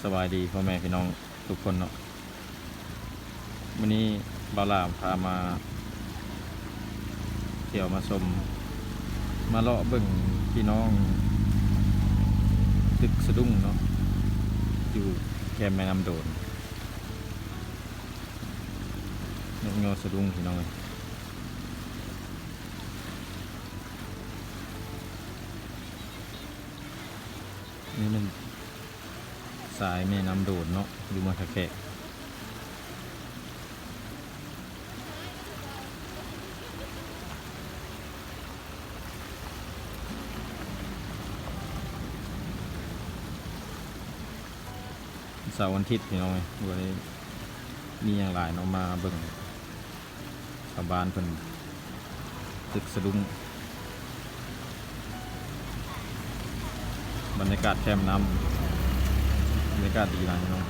ສະບາຍດີພໍ່ແມ່ພີ່ນ້ອງທຸກຄົນເນາະ, ມື້ນີ້ບ່າວຫຼາມພາມາທ່ຽວມາຊົມ ມາເລາະເບິ່ງພີ່ນ້ອງຕຶກສະດຸ້ງເນາະ ຢູ່ແຄມແມ່ນ້ຳໂດນ ນົກຍົອສະດຸ້ງພີ່ນ້ອງເອີຍ. ນີ້ແມ່ນສາຍແມ່ນ້ຳໂດນເນາະ ຢູ່ເມືອງທ່າແຂກ. ເສົາວັນທິດພີ່ນ້ອງເອີຍ ບໍ່ໄດ້ມີຫຍັງຫຼາຍເນາະ ມາເບິ່ງຊາວບ້ານເພິ່ນຕຶກສະດຸ້ງ. ບັນຍາກາດແຄມນ້ຳ ບັນຍາກາດດີຫຼາຍເນາະ.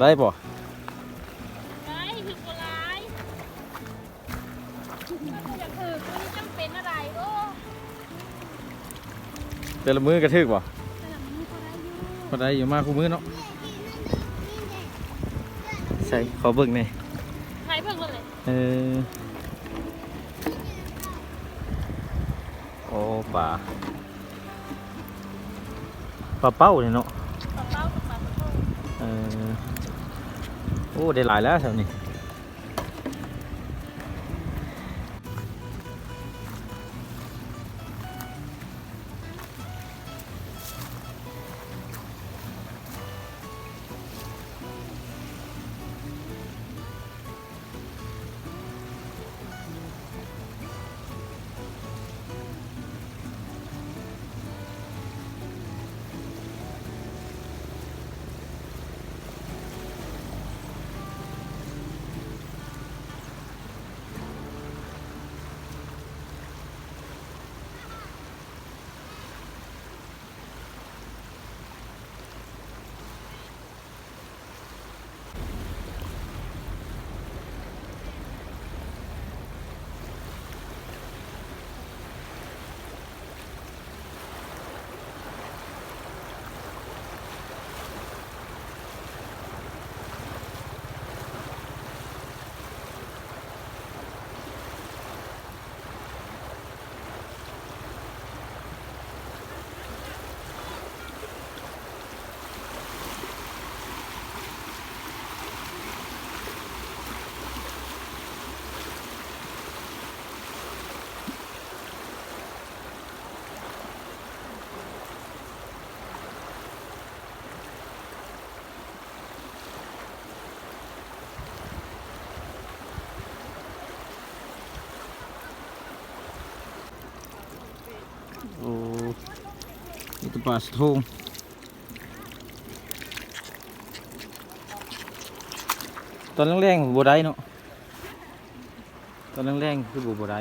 ໄດ້ບໍ່? ໄດ້ ຖືກບໍ່ຫຼາຍ ມັນບໍ່ຢາກຖືກ ມັນຈຳເປັນອະໄລ. ໂອ້ ແຕ່ລະມື້ກໍຖືກບໍ່? ແຕ່ລະມື້ກໍໄດ້ຢູ່ ກໍໄດ້ຢູ່ ມາຄູ່ມື້ເນາະ. ໃສ ຂໍເບິ່ງແດ່ ໃຫ້ເບິ່ງເລີຍ. ເອີ ໂອ້ ປາ ປາເປົ້ານີ້ເນາະ ປາເປົ້າກັບປາສະໂພກ. ເອີ ໂອ້ ໄດ້ຫຼາຍແລ້ວແຖວນີ້. ໂອ້ ມີແຕ່ປາສະໂທງ. ຕອນແລງໆ ບໍ່ໄດ້ເນາະ ຕອນແລງໆ ຄືບໍ່ ບໍ່ໄດ້.